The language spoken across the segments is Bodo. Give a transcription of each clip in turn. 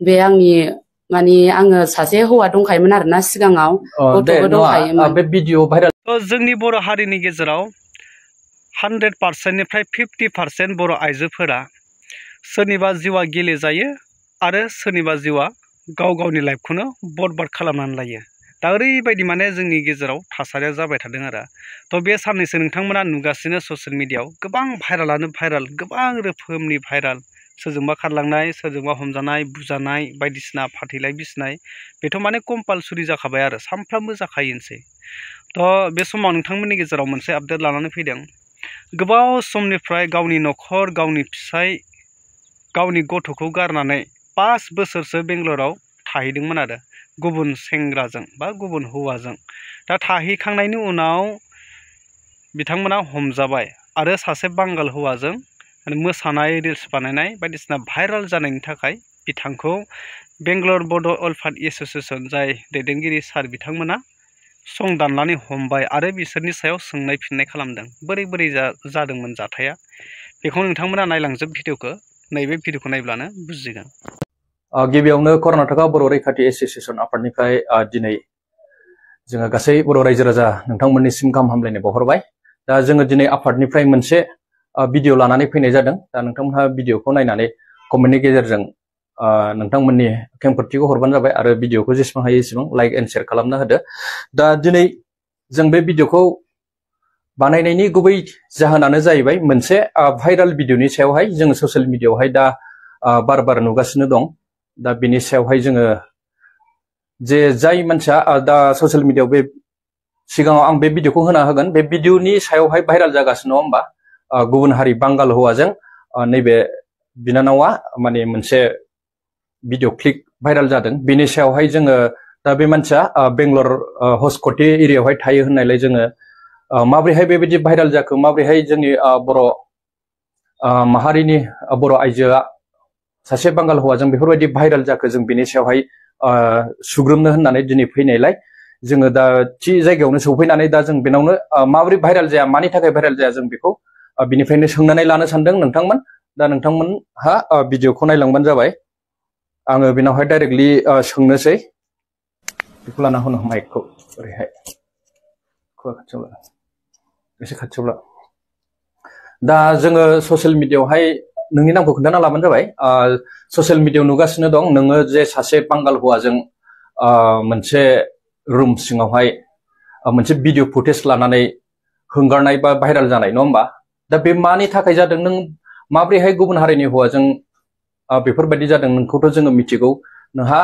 बे आंनि माने आङो सासे हौवा दंखायोमोन आरोना सिगाङाव गथ'बो दंखायोमोन। बे भिडिअ भाइराल जोंनि बर' हारिनि गेजेराव 100%निफ्राय 50% बर' आइजोफोरा सोरनिबा जिउआ गेलेजायो आरो सोरनिबा जिउआ गाव गावनि लाइफखौनो बरबाद खालामनानै लायो। दा ओरैबायदि माने जोंनि गेजेराव थासारिया जाबाय थादों आरो। थ' बे साननैसो नोंथांमोना नुगासिनो ससियेल मिडियाआव गोबां भाइरालानो भाइराल, गोबां रोखोमनि भाइराल, सोरजोंबा खारलांनाय, सोरजोंबा हमजानाय, बुजानाय, बायदिसिना फाथैलाय बिसिनाय, बेथ' माने कम्पालसरि जाखाबाय आरो सानफ्रामबो जाखायोनोसै। थ' बे समाव नोंथांमोननि गेजेराव मोनसे आपडेट लानानै फैदों। गोबाव समनिफ्राय गावनि न'खर, गावनि फिसाय, गावनि गथ'खौ गारनानै 5 बोसोरसो बेंगलराव थाहैदोंमोन आरो गुबुन सेंग्राजों बा गुबुन हौवाजों। दा थाहैखांनायनि उनाव बिथांमोना हमजाबाय आरो सासे बांगाल हौवाजों मोसानाय, रिल्स बानायनाय बायदिसिना भाइराल जानायनि थाखाय बिथांखौ बेंगलर बड' अल्फाद एस'सिएशन जाय दैदेनगिरि सार बिथांमोना सं दाननानै हमबाय आरो बिसोरनि सायाव सोंनाय फिननाय खालामदों। बोरै बोरै जादोंमोन जाथाया, बेखौ नोंथांमोना नायलांजोब भिडिअखौ, नैबे भिडिअखौ नायब्लानो बुजिगोन। गिबियावनो कर्नाटका बर' रैखाथि एस'सिएशन आफादनिफ्राय दिनै जोङो गासै बर' रायजो राजा नोंथांमोननिसिम गाहाम हामलायनाय बावहरबाय। दा जोङो दिनै आफादनिफ्राय मोनसे भिडिअ लानानै फैनाय जादों। दा नोंथांमोनहा भिडिअखौ नायनानै कमेन्टनि गेजेरजों नोंथांमोननि खेंफोरथिखौ हरबानो जाबाय आरो भिडिअखौ जेसेबां हायो एसेबां लाइक एन्ड शेयार खालामना होदो। दा दिनै जों बे भिडिअखौ बानायनायनि गुबै जाहोनानो जाहैबाय मोनसे भाइराल भिडिअनि सायावहाय जोङो ससियेल मिडियाआवहाय दा बार बार नुगासिनो दं। दा बेनि सायावहाय जोङो जे जाय मानसिया दा ससियेल मिडियाआव बे सिगाङाव आं बे भिडिअखौ होना होगोन, बे भिडिअनि सायावहाय भाइराल जागासिनो नङा होमबा, गुबुन हारि बांगाल हौवाजों नैबे बिनानावा माने मोनसे भिडिअ क्लिप भाइराल जादों। बेनि सायावहाय जोङो दा बे मानसिया बेंगलर हस्क'टी एरियायावहाय थायो होननायलाय जोङो माबोरैहाय बेबायदि भाइराल जाखो, माबोरैहाय जोंनि बर' माहारिनि बर' आइजोआ सासे बांगाल हौवाजों बेफोरबायदि भाइराल जाखो, जों बेनि सायावहाय सुग्रोमनो होननानै दिनै फैनायलाय जोङो दा थि जायगायावनो सौफैनानै दा जों बेनावनो माबोरै भाइराल जाया, मानि थाखाय भाइराल जाया, जों बेखौ बिनिफ्रायनो सोंनानै लानो सानदों नोंथांमोन। दा नोंथांमोनहा भिडिअखौ नायलांबानो जाबाय। आङो बेनावहाय डाइरेक्टलि सोंनोसै। बेखौ लाना होनो माइकखौ ओरैहाय खाथियाव ला, एसे खाथियाव ला। दा जोङो ससियेल मिडियाआवहाय नोंनि नामखौ खोन्थाना लाबानो जाबाय। ससियेल मिडियाआव नुगासिनो दं नोङो जे सासे बांगाल हौवाजों मोनसे रुम सिङावहाय मोनसे भिडिअ फुटेज लानानै हंगारनाय बा भाइराल जानाय नङा होमबा। दा बे मानि थाखाय जादों, नों माबोरैहाय गुबुन हारिनि हौवाजों बेफोरबायदि जादों, नोंखौथ' जोङो मिथिगौ, नोंहा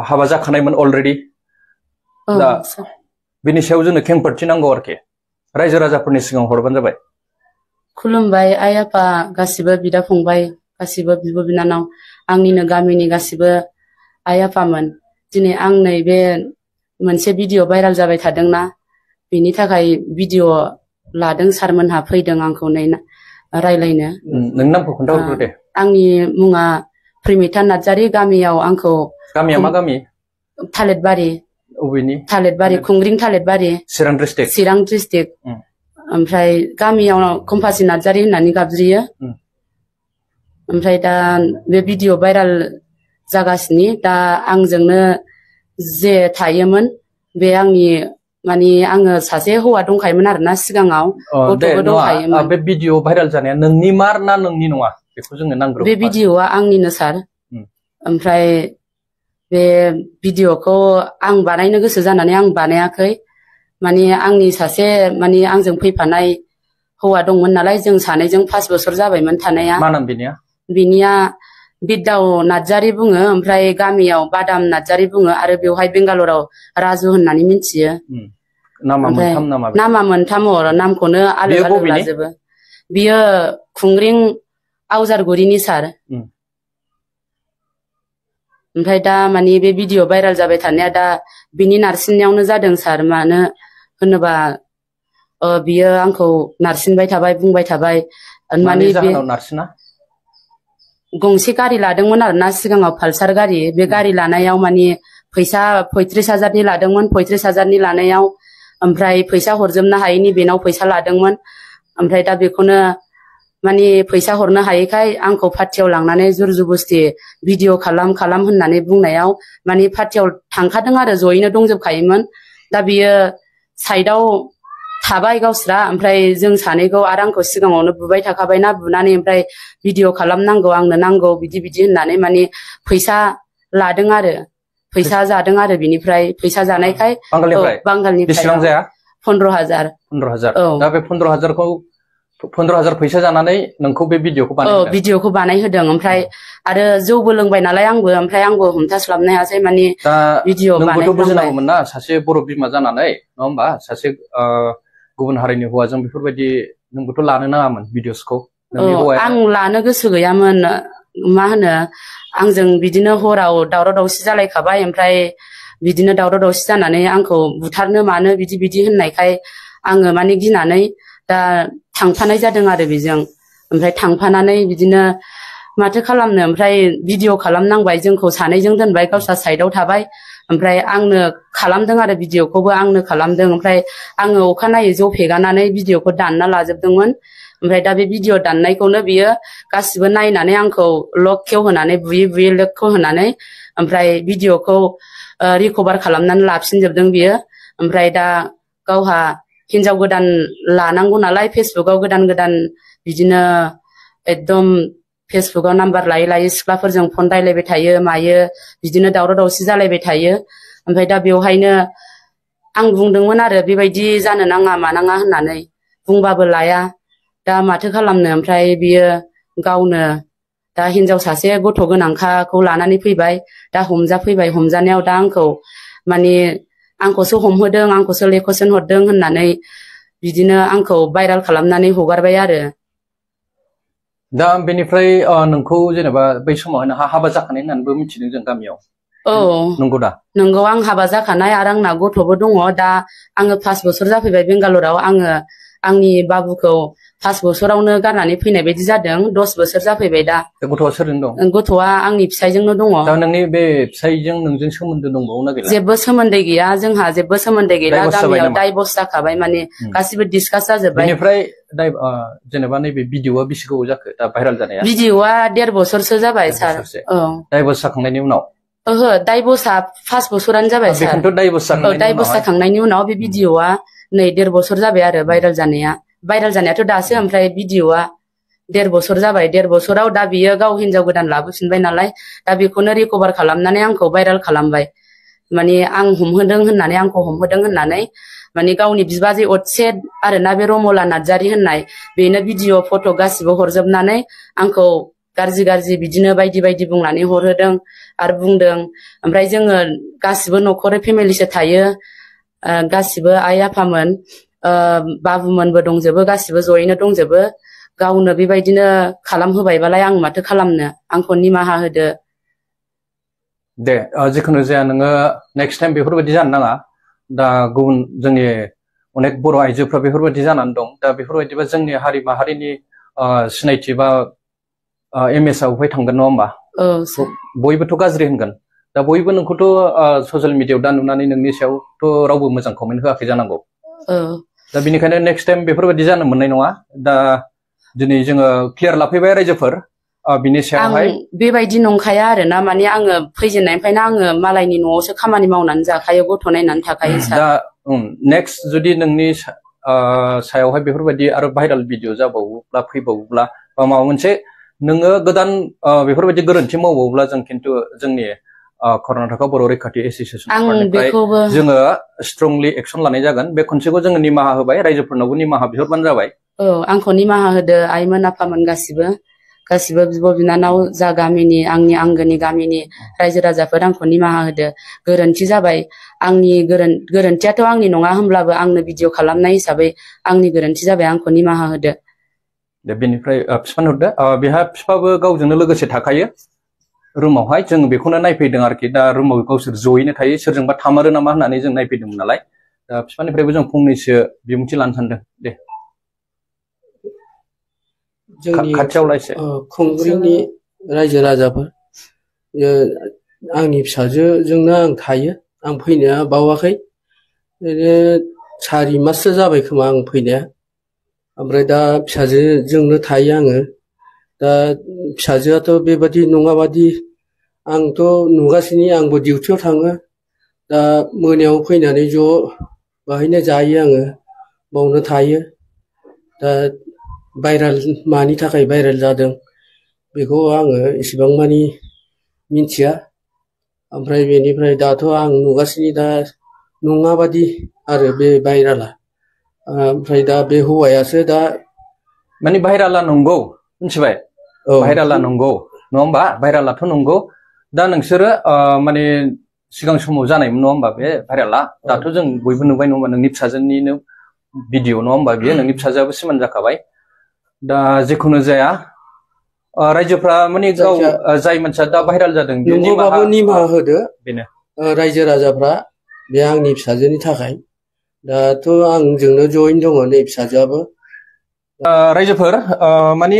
हाबा जाखानायमोन अलरेडि। दा बेनि सायाव जोंनो खेंफोरथि नांगौ आरोखि, रायजो राजाफोरनि सिगाङाव हरबानो जाबाय। खुलुमबाय आइ आफा गासिबो, बिदा फंबाय गासिबो, बिब' बिनानाव, आंनिनो गामिनि गासिबो आइ आफामोन। दिनै आं नैबे मोनसे भिडिअ भाइराल जाबाय थादोंना, बेनि थाखाय भिडिअ लादों सारमोनहा, फैदों आंखौ नै रायलायनो। नोंनि नामखौ खोन्थाहरग्रो दे। आंनि मुङा प्रिमिता नार्जारी। गामियाव आंखौ गामिया मा गामि? थालिरबारि। अबेनि? थालिरबारि, खुंग्रिं थालिरबारि, चिरां डिस्ट्रिक्ट। ओमफ्राय गामियाव कम्पासि नार्जारी होननानै गाबज्रियो। ओमफ्राय दा बे भिडिअ भाइराल जागासिनो। दा आंजोंनो जे थायोमोन, बे आंनि माने आङो सासे हौवा दंखायोमोन आरोना सिगाङाव, गथ'बो दंखायोमोन। बे भिडिअ भाइराल जानाया नोंनि मार ना नोंनि नङा, बेखौ जोंनो नांग्रोगौ। बे भिडिअआ आंनिनो सार। ओमफ्राय बे भिडिअखौ आं बानायनो गोसो जानानै आं बानायाखै। माने आंनि सासे माने आंजों फैफानाय हौवा दंमोन नालाय, जों सानैजों 5 बोसोर जाबायमोन थानाया। मा नाम बिनिया? बिनिया बिद्दाव नार्जारी बुङो, ओमफ्राय गामियाव बादाम नार्जारी बुङो, आरो बेवहाय बेंगालराव राजु होननानै मिथियो। ओमफ्राय नामा मोनथाम, नामखौनो आलो आलो लाजोबो। बियो खुंग्रिं आवजारगुरिनि सार। ओमफ्राय दा माने बे भिडिअ भाइराल जाबाय थानाया दा बिनि नारसिननायावनो जादों सार। मानो होनोबा बियो आंखौ नारसिनबाय थाबाय, बुंबाय थाबाय। माने बे गंसे गारि लादोंमोन आरोना सिगाङाव, पालसार गारि। बे गारि लानायाव माने फैसा 35,000नि लादोंमोन। 35,000नि लानायाव ओमफ्राय फैसा हरजोबनो हायैनि बेनाव फैसा लादोंमोन। ओमफ्राय दा बेखौनो माने फैसा हरनो हायैखाय आंखौ पार्टियाव लांनानै जुरजुबस्ति भिडिअ खालाम होननानै बुंनायाव माने पार्टियाव थांखादों आरो जयैनो दंजोबखायोमोन। दा बियो साइडआव थाबाय गावस्रा, ओमफ्राय जों सानैखौ आरो आंखौ सिगाङावनो बुबाय थाखाबायना, बुनानै ओमफ्राय भिडिअ खालामनांगौ आंनो नांगौ बिदि होननानै माने फैसा लादों आरो फैसा जादों आरो बिनिफ्राय फैसा जानायखाय बांगालनिफ्राय बेसेबां जाया 15,000 औ दा बे 15,000 फैसा जानानै नोंखौ बे भिडिअखौ बानायहोदों? भिडिअखौ बानायहोदों। ओमफ्राय आरो जौबो लोंबाय नालाय ओमफ्राय आंबो हमथास्लाबनो हायासै माने भिडिअ बानायनांबाय। नोंबोथ' बुजिनांगौमोन ना, सासे बर' बिमा जानानै नङा होमबा, सासे गुबुन हारिनि हौवाजों बेफोरबायदि नोंबोथ' लानो नाङामोन भिडिअसखौ। आं लानो गोसो गैयामोन, मा होनो आंजों बिदिनो हराव दावराव दावसि जालायखाबाय, ओमफ्राय बिदिनो दावराव दावसि जानानै आंखौ बुथारनो मानो बिदि होननायखाय आङो माने गिनानै दा थांफानाय जादों आरो बेजों। ओमफ्राय थांफानानै बिदिनो माथो खालामनो, ओमफ्राय भिडिअ खालामनांबाय, जोंखौ सानैजों दोनबाय, गावस्रा साइडआव थाबाय। ओमफ्राय आंनो खालामदों आरो भिडिअखौबो आंनो खालामदों। ओमफ्राय आङो अखानायै ज' फेगानानै भिडिअखौ दानना लाजोबदोंमोन। ओमफ्राय दा बे भिडिअ दाननायखौनो बियो गासिबो नायनानै आंखौ लक खेवहोनानै बुयै लक खेवहोनानै ओमफ्राय भिडिअखौ रिकभार खालामनानै लाफिनजोबदों बियो। ओमफ्राय दा गावहा हिनजाव गोदान लानांगौ नालाय, फेसबुकाव गोदान बिदिनो एकदम फेसबुकाव नाम्बार लायै सिख्लाफोरजों फन रायलायबाय थायो मायो, बिदिनो दावराव दावसि जालायबाय थायो। ओमफ्राय दा बेवहायनो आं बुंदोंमोन आरो बेबायदि जानो नाङा मानाङा होननानै, बुंबाबो लाया। दा माथो खालामनो, ओमफ्राय बियो गावनो दा हिनजाव सासे गथ' गोनांखाखौ लानानै फैबाय। दा हमजाफैबाय, हमजानायाव दा आंखौ माने आंखौसो हमहोदों, आंखौसो लेखसन हरदों होननानै बिदिनो आंखौ भाइरेल खालामनानै हगारबाय आरो। दा बेनिफ्राय नोंखौ जेनेबा बै समाव हाबा जाखानाय होननानैबो मिथिदों जों गामियाव। औ नंगौ दा? नंगौ, आं हाबा जाखानाय आरो आंना गथ'बो दङ। दा आङो 5 बोसोर जाफैबाय बेंगालराव। आङो आंनि बाबुखौ 5 बोसोरावनो गारनानै फैनाय बायदि जादों, 10 बोसोर जाफैबाय दा। गथ'आ सोरजों दं? गथ'आ आंनि फिसायजोंनो दङ। दा नोंनि बे फिसायजों नोंजों सोमोन्दो दंबावोना गैला? जेबो सोमोन्दो गैया, जोंहा जेबो सोमोन्दो गैला। गामियाव डाइभर्स जाखाबाय, माने गासिबो डिसकास जाजोब्बाय। बेनिफ्राय जेनेबा नैबे भिडिअआ बेसे गोबाव जाखो दा भाइरेल जानाया? भिडिअआ 1.5 बोसोरसो जाबाय सार। डाइभर्स जाखांनायनि उनाव? ओहो, डाइभर्सआ 5 बोसोरानो जाबाय सार। डाइभर्स जाखांनायनि उनाव बे भिडिअआ नै 1.5 बोसोर जाबाय आरो भाइरेल जानाया। भाइरेल जानायाथ' दासो, ओमफ्राय भिडिअआ 1.5 बोसोर जाबाय। 1.5 बोसोराव दा बियो गाव हिनजाव गोदान लाबोफिनबाय नालाय, दा बेखौनो रिकभार खालामनानै आंखौ भाइरेल खालामबाय। माने आंखौ हमहोदों होननानै माने गावनि बिबाजै असे आरोना, बे रमला नार्जारि होननाय, बेनो भिडिअ फट' गासिबो हरजोबनानै आंखौ गाज्रि बिदिनो बायदि बुंनानै हरहोदों आरो बुंदों। ओमफ्राय जोङो गासिबो न'खरै फेमिलिसो थायो, गासिबो आइ आफामोन बाबुमोनबो दंजोबो, गासिबो जयैनो दंजोबो। गावनो बेबायदिनो खालामहोबायबालाय आं माथो खालामनो, आंखौ निमाहा होदो। दे, जिखुनु जाया नोङो नेक्स्ट टाइम बेफोरबायदि जानो नाङा। दा गुबुन जोंनि अनेक बर' आइजोफ्रा बेफोरबायदि जानानै दं। दा बेफोरबायदिबा जोंनि हारि माहारिनि सिनायथि बा इमेजआ बहाय थांगोन, नङा होमबा? बयबोथ' गाज्रि होनगोन। दा बयबो नोंखौथ' ससियेल मिडियायाव दा नुनानै नोंनि सायावथ' रावबो मोजां कमेन्ट होआखै जानांगौ। दा बेनिखायनो नेक्स्ट टाइम बेफोरबायदि जानो मोननाय नङा। दा दिनै जोङो क्लियार लाफैबाय रायजोफोर, बिनि सायावहाय बेबायदि नंखाया आरोना, माने आङो फैजेननायनिफ्रायनो आङो मालायनि न'आवसो खामानि मावनानै जाखायो, गथ' नायनानै थाखायो सार। दा नेक्स्ट जुदि नोंनि सायावहाय बेफोरबायदि आरो भाइरेल भिडिअ जाबावोब्ला, फैबावोब्ला, बा माबा मोनसे नोङो गोदान बेफोरबायदि गोरोन्थि मावबावोब्ला, जों खिन्थु जोंनि कर्नाटका बर' रैखाथि एस'सियेसननिफ्राय जोङो स्ट्रंलि एक्सन लानाय जागोन। बे खनसेखौ जोङो निमाहा होबाय, रायजोफोरनावबो निमाहा बिहरबानो जाबाय। आंखौ निमाहा होदो आइमोन आफामोन गासिबो बिब' बिनानाव जा गामिनि, आंनि आंगोनि गामिनि रायजो राजाफोर, आंखौ निमाहा होदो। गोरोन्थि जाबाय, आंनि गोरोन्थियाथ' आंनि नङा, होमब्लाबो आंनो भिडिअ खालामनाय हिसाबै आंनि गोरोन्थि जाबाय, आंखौ निमाहा होदो। दे, बेनिफ्राय बिफानो हरदो। बेहा बिफाबो गावजोंनो लोगोसे थाखायो रुमावहाय, जों बेखौनो नायफैदों आरोखि। दा रुमाव गावसोर जयैनो थायो, सोरजोंबा थामारो नामा होननानै जों नायफैदोंमोन नालाय। दा बिफानिफ्रायबो जों फंनैसो बिबुंथि लानो सानदों। दे, जोंनि खुंग्रिनि रायजो राजाफोर, आंनि फिसाजोजोंनो आं थायो। आं फैनाया बावाखै, ओरैनो 4 माससो जाबाय खोमा आं फैनाया। ओमफ्राय दा फिसाजोजोंनो थायो आङो दा फिसाजोआथ' बेबादि नङाबादि आंथ' नुगासिनो आंबो डिउटियाव थाङो दा मोनायाव फैनानै ज' बाहायनो जायो आङो बावनो थायो दा भाइराल मानि थाखाय भाइराल जादों बेखौ आङो एसेबां मानि मिन्थिया ओमफ्राय बेनिफ्राय दाथ' आं नुगासिनो दा नङाबादि आरो बे भाइराला ओमफ्राय दा बे हौवायासो दा माने भाइराला नंगौ मिथिबाय भाइराला नंगौ नङा होमबा भाइरालाथ' नंगौ दा नोंसोरो माने सिगां समाव जानायमोन नङा होमबा बे भाइराला दाथ' जों बयबो नुबाय नङा होमबा नोंनि फिसाजोनिनो भिडिअ नङा होमबा बियो नोंनि फिसाजोआबो सिमान जाखाबाय दा जेखुनु जाया रायजोफ्रा माने गाव जाय मानसिया दा भाइराल जादों नंगौबाबो निमाहा होदो बेनो रायजो राजाफ्रा बे आंनि फिसाजोनि थाखाय दाथ' आंजोंनो जयैनो दङ नै फिसाजोआबो रायजोफोर माने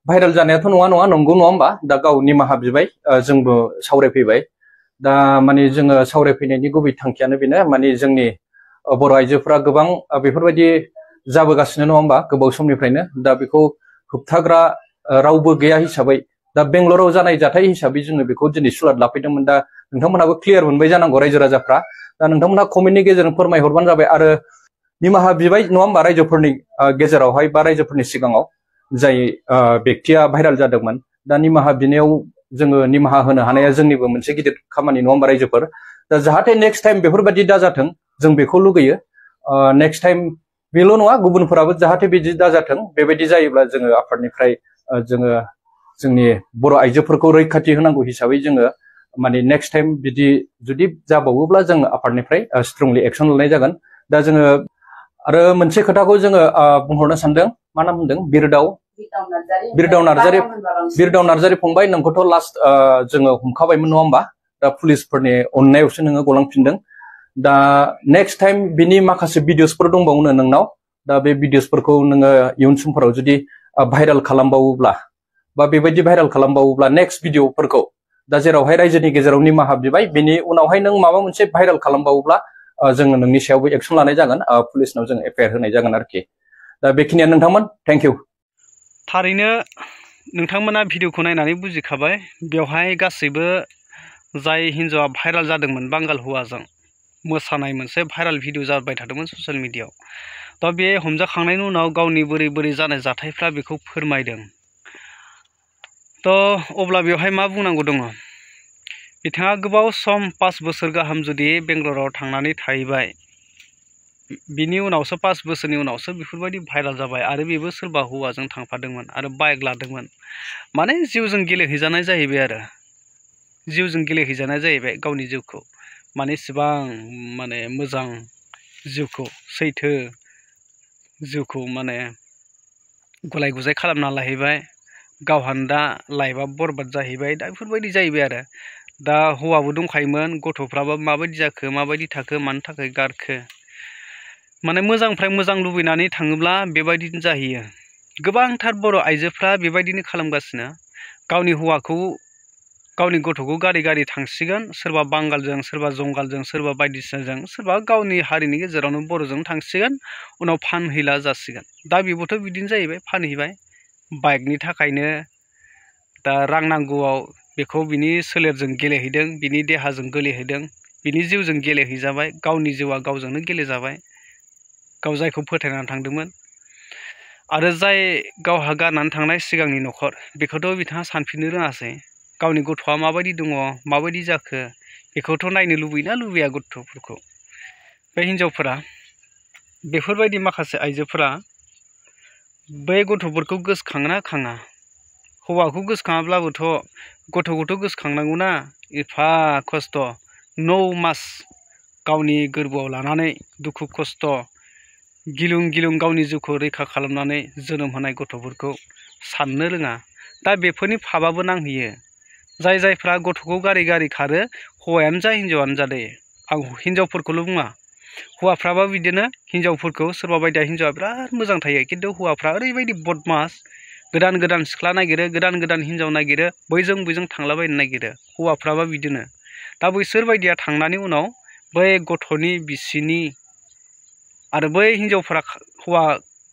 भाइराल जानायाथ' नङा नंगौ नङा होमबा दा गाव निमाहा बिबाय जोंबो सावरायफैबाय दा माने जोङो सावरायफैनायनि गुबै थांखियानो बेनो माने जोंनि बर' आइजोफोरा गोबां बेफोरबायदि जाबोगासिनो नङा होमबा गोबाव समनिफ्रायनो दा बेखौ होबथाग्रा रावबो गैया हिसाबै दा बेंगलराव जानाय जाथाय हिसाबै जोङो बेखौ दिनै सुलाद लाफैदोंमोन दा नोंथांमोनहाबो क्लियार मोनबाय जानांगौ रायजो राजाफ्रा दा नोंथांमोनहा कमेन्टनि गेजेरजों फोरमायहरबानो जाबाय आरो निमाहा बिबाय नङा होमबा रायजोफोरनि गेजेरावहाय बा रायजोफोरनि सिगाङाव जाय बेक्तिया भाइराल जादोंमोन दा निमाहा बिनायाव जोङो निमाहा होनो हानाया जोंनिबो मोनसे गिदिर खामानि नङा होमबा रायजोफोर दा जाहाथे नेक्स्ट टाइम बेफोरबायदि दाजाथों जों बेखौ लुगैयो नेक्स्ट टाइम बेल' नङा गुबुनफोराबो जाहाथे बिदि दाजाथों बेबायदि जायोब्ला जोङो आफादनिफ्राय जोङो जोंनि बर' आइजोफोरखौ रैखाथि होनांगौ हिसाबै जोङो माने नेक्स्ट टाइम बिदि जुदि जाबावोब्ला जों आफादनिफ्राय स्ट्रंलि एक्सन लानाय जागोन दा जोङो आरो मोनसे खोथाखौ जोङो बुंहरनो सानदों मा नाम होनदों बिरदाव नार्जारी फंबाय नोंखौथ' लास्ट जोङो हमखाबायमोन नङा होमबा दा पुलिसफोरनि अननायावसो नोङो गलांफिनदों दा नेक्स्ट टाइम बिनि माखासे भिडिअसफोर दंबावोनो नोंनाव दा बे भिडिअसफोरखौ नोङो इयुन समफोराव जुदि भाइराल खालामबावोब्ला बा बेबायदि भाइराल खालामबावोब्ला नेक्स्ट भिडिअफोरखौ दा जेरावहाय रायजोनि गेजेराव निमाहा बिबाय बेनि उनावहाय नों माबा मोनसे भाइराल खालामबावोब्ला जोङो नोंनि सायावबो एक्सन लानाय जागोन पुलिसनाव जों एफआइआर होनाय जागोन आरोखि दा बेखिनियानो नोंथांमोन थेंक इउ थारैनो नोंथांमोना भिडिअखौ नायनानै बुजिखाबाय बेवहाय गासैबो जाय हिन्जावा भाइराल जादोंमोन बांगाल हौवाजों मोसानाय मोनसे भाइराल भिडिअ जाबाय थादोंमोन ससियेल मिडियायाव दा बे हमजाखांनायनि उनाव गावनि बोरै जानाय जाथायफ्रा बेखौ फोरमायदों थ' अब्ला बेवहाय मा बुंनांगौ दङ बिथाङा गोबाव सम 5 बोसोर गाहाम जुदि बेंगलराव थांनानै थाहैबाय बिनि उनावसो 5 बोसोरनि उनावसो बेफोरबायदि भाइराल जाबाय आरो बेबो सोरबा हौवाजों थांफादोंमोन आरो बाइक लादोंमोन माने जिउजों गेलेहैजानाय जाहैबाय आरो जिउजों गेलेहैजानाय जाहैबाय गावनि जिउखौ माने इसेबां माने मोजां जिउखौ सैथो जिउखौ माने गुलाय गुजाय खालामना लाहैबाय गावहानो दा लाइफआ बरबाद जाहैबाय दा बेफोरबायदि जाहैबाय आरो दा हौवाबो दंखायोमोन गथ'फ्राबो माबायदि जाखो माबायदि थाखो मानो थाखाय गारखो माने मोजांनिफ्राय मोजां लुबैनानै थाङोब्ला बेबायदिनो जाहैयो गोबांथार बर' आइजोफ्रा बेबायदिनो खालामगासिनो गावनि हौवाखौ गावनि गथ'खौ गारि थांसिगोन सोरबा बांगालजों सोरबा जंगालजों सोरबा बायदिसिनाजों सोरबा गावनि हारिनि गेजेरावनो बर'जों थांसिगोन उनाव फानहैला जासिगोन दा बेबोथ' बिदिनो जाहैबाय फानहैबाय बाइकनि थाखायनो दा रां नांगौआव बेखौ बिनि सोलेरजों गेलेहैदों बिनि देहाजों गेलेहैदों बिनि जिउजों गेलेहैजाबाय गावनि जिउआ गावजोंनो गेलेजाबाय गाव जायखौ फोथायनानै थांदोंमोन आरो जाय गावहा गारनानै थांनाय सिगांनि न'खर बेखौथ' बिथाङा सानफिननो रोङासै गावनि गथ'आ माबायदि दङ माबायदि जाखो बेखौथ' नायनो लुबैना लुबैया गथ'फोरखौ बे हिनजावफोरा बेफोरबायदि माखासे आइजोफोरा बै गथ'फोरखौ गोसोखाङोना खाङा हौवाखौ गोसोखाङाब्लाबोथ' गथ'खौथ' गोसोखांनांगौना एफा खस्थ' 9 मास गावनि गोरबोआव लानानै दुखु खस्थ' गिलुं गिलुं गावनि जिउखौ रैखा खालामनानै जोनोम होनाय गथ'फोरखौ साननो रोङा दा बेफोरनि फाबाबो नांहैयो जायफ्रा गथ'खौ गारि खारो हौवायानो जा हिन्जावानो जा दे आं हिन्जावफोरखौल' बुङा हौवाफ्राबो बिदिनो हिन्जावफोरखौ सोरबा बायदिया हिन्जावा बिराद मोजां थायो खिन्थु हौवाफ्रा ओरैबायदि बदमास गोदान सिख्ला नागिरो गोदान हिन्जाव नागिरो बैजों थांलाबायनो नागिरो हौवाफ्राबो बिदिनो दा बैसोर बायदिया थांनानै उनाव बै गथ'नि बिसिनि आरो बै हिन्जावफोरा हौवा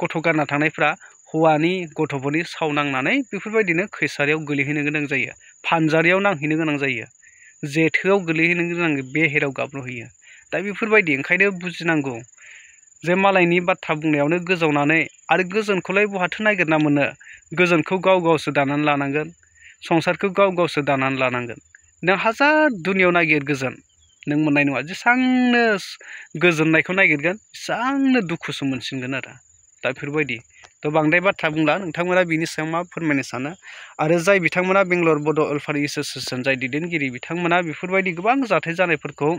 गथ' गारना थांनायफ्रा हौवानि गथ'फोरनि साव नांनानै बेफोरबायदिनो खैसारियाव गोलैहैनो गोनां जायो, फानजारियाव नांहैनो गोनां जायो, जेथोआव गोलैहैनो गोनां बेहेराव गाब्र'हैयो। दा बेफोरबायदि ओंखायनो बुजिनांगौ जे मालायनि बाथ्रा बुंनायावनो गोजावनानै आरो गोजोनखौलाय बहाथो नागिरना मोनो, गोजोनखौ गाव गावसो दानानै लानांगोन, संसारखौ गाव गावसो दानानै लानांगोन। नों हाजार दुनियाव नागिर गोजोन, नों मोननाय नङा। जेसांनो गोजोननायखौ नागिरगोन एसांनो दुखुसो मोनसिनगोन आरो। दा बेफोरबायदि थ' बांद्राय बाथ्रा बुंला, नोंथांमोना बिनि सायाव मा फोरमायनो सानो? आरो जाय बिथांमोना बेंगलर बड' वेलफेयार एस'सियेसन जाय दैदेनगिरि, बिथांमोना बेफोरबायदि गोबां जाथाय जानायफोरखौ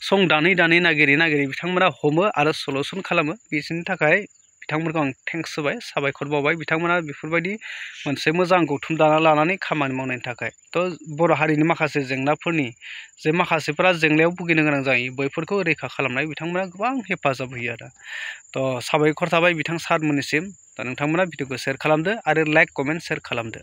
सं दानै दानै नागिरै नागिरै बिथांमोना हमो आरो सलुसन खालामो। बिसोरनि थाखाय बिथांमोनखौ आं थेंक्स होबाय, साबायखर बावबाय। बिथांमोना बेफोरबायदि मोनसे मोजां गौथुम दाना लानानै खामानि मावनायनि थाखाय। थ' बर' हारिनि माखासे जेंनाफोरनि जे माखासेफोरा जेंनायाव भुगिनो गोनां जायो, बैफोरखौ रैखा खालामनाय बिथांमोना गोबां हेफाजाब होयो आरो। थ' साबायखर थाबाय बिथां सारमोननिसिम। दा नोंथांमोना भिडिअखौ शेयार खालामदो आरो लाइक, कमेन्ट, शेयार खालामदो।